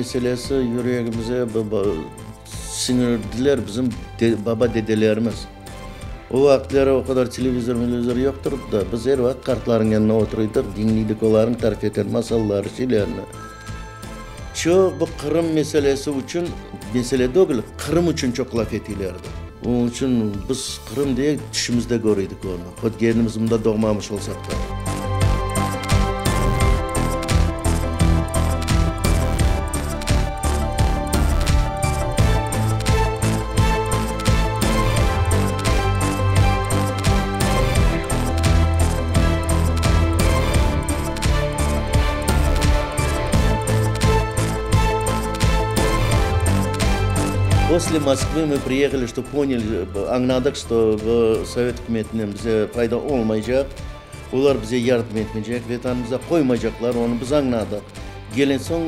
meselesi yüregimize siñirdiler bizim baba-dedelerimiz. O vaqıtları o qadar televizor-melevizor yoqtır da, biz er vaqıt qartlarnıñ yanına oturıydıq, diñliydik olarnıñ tarif etken masalları, şeylerini. Çoq bu Qırım meselesi içün, mesele degil, Qırım içün çoq laf etiylerdi. Onıñ içün biz Qırım diye tüşümizde köriydik onı, hot kendimiz mında doğmamış olsaq da. После Moskvı mı priyehali, çto ponyali, añladıq, çto bu Sovet ükümetinden bize fayda olmaycaq, olar bize yardım etmeycek, Vetanımıza qoymaycaqlar, onı biz añladıq. Gelen soñ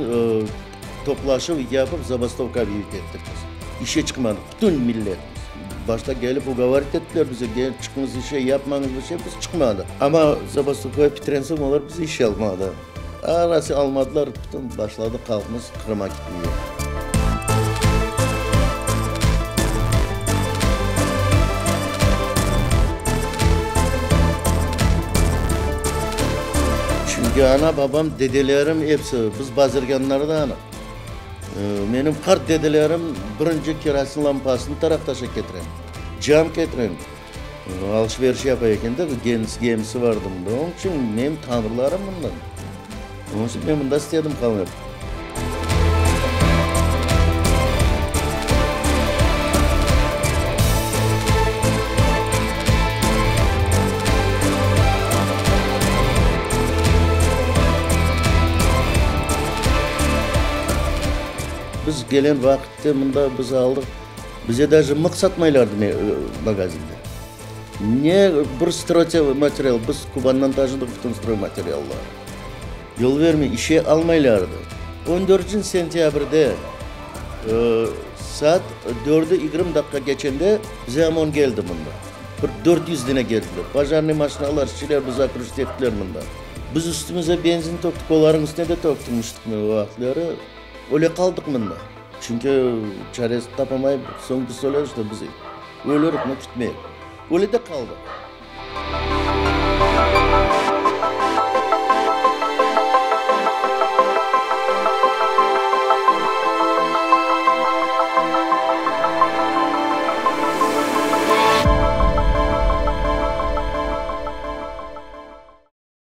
toplaşuv yapıp, zabastovka obyavit ettik biz. İşe çıqmadıq, bütün milletimiz. Başta kelip ugovorit ettiler bize, gel, çıqıñız işe, yapmañız bir şey, biz çıqmadıq. Amma zabastovka bitiren soñ olar bizi işe almadı. Arası almadılar, bütün başladı halqımız Qırıma gitmege. Çünki ana-babam, dedelerim episi, biz bazirgânlardanıq. Menim qart dedelerim birinci kerosin lampasını Taraqtaşa ketiren, cam ketiren, alış-veriş yapa eken de, gemisi vardı mında. Onıñ içün menim tamırlarım mından. Onıñ içün men mında istedim qalmaq. Biz gelen vaqıtte mında biz aldıq, bize daje mıq satmaylardı magazinde. Ne bir stroymaterial, biz Kubandan taşıdıq bütün stroymateriallarnı. Yol vermey, işe almaylardı. On dörtünci sentâbrde saat dördü yigirmi daqqa keçende bize OMON keldi mında. Bir 400 dene keldiler. Pojarnıy maşinalar, şeyler bizi okrujit ettiler mında. Biz üstümize benzin töktük, olarnıñ üstüne de töktürmiştik o vaqıtları. Öyle qaldıq mında. Çünki çaresini tapamayıp, soñ biz söyledik, şto biz ölürük, no ketmeyik. Öyle de qaldıq.